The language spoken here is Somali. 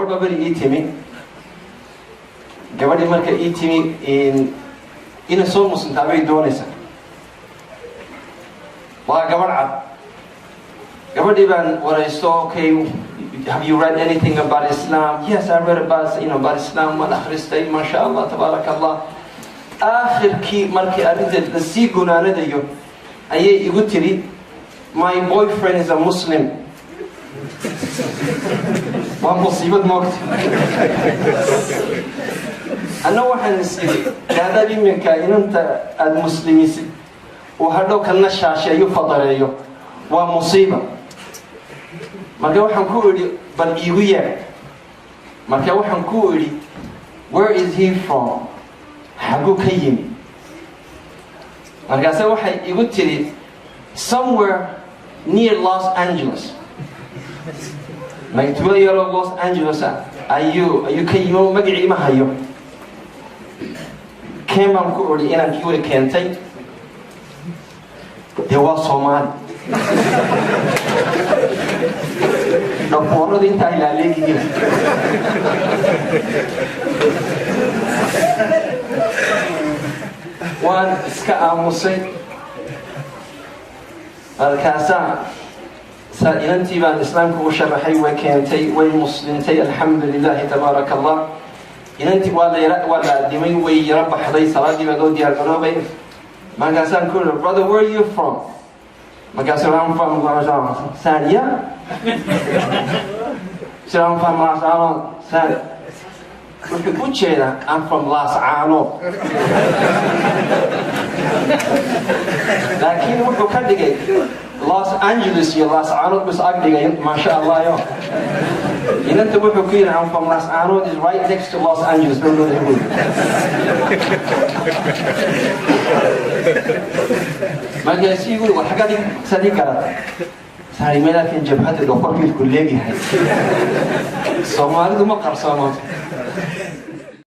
Gabadh baa beri ii timi. Gabadhii marka ii timi, inay soo muslimtaa bay doonaysaa. Waa gabadh cad. Gabadhii baan waraysto. "Okay, have you read anything about Islam?" "Yes, I read about you know about Islam." Waan akhristay. Maasha Allah, tabaaraka Allah. Aakhirkii markii arrinteed la sii gunaanadayo ayay igu tiri, "My boyfriend is a Muslim." Waa musiibad moogta. Anna waxaan is idhi, haddaad iminka inanta aada muslimisid uu hadhow kalna shaasheeyo, fadareeyo, waa musiiba. Marka waxaan ku idhi, "Bal iigu yeer." Marka waxaan ku idhi, "Where is he from? Xaguu ka yimi?" Markaase waxay igu tiri, "Somewhere near Los Angeles." Magtuulo yaroo Los Angeles ah ayuu ka yimi oo magacii ma hayo. "Keen," baan ku idhi. Inankii way keentay. Dee waa Soomaali, dhafoorada intaa ilaaleegihiin. Waan iska aamusay. Markaasaa saa inantii baan islaamka u sharaxay. Way keentay, way muslintay, alxamdu lilahi, tabaaraka Allah. Inantii waa la adimay, way yaro baxday. Salaadii baa loo diyaar garoobay. Markaasaan ku iri, "Brother, where are you from?" Markaasuu, "I'm from Sania." "I'm from Las San." Wuxuu u jeedaa, "I'm from Las Caanood," laakiin wuxuu ka dhigay Los Angeles iyo Las Caanood bus ag dhigay. Maasha Allah. Yo inanta wuxuu ku yidhi, "I'm from Las Caanood, is right next to Los Angeles." Dhowdhowda buu. Markaasuu igu, "War xaggaad saad ii garatay?" Saari meelaakin jabhadda dhoforkiilku leegyahay. Soomaalidu ma qarsoomo.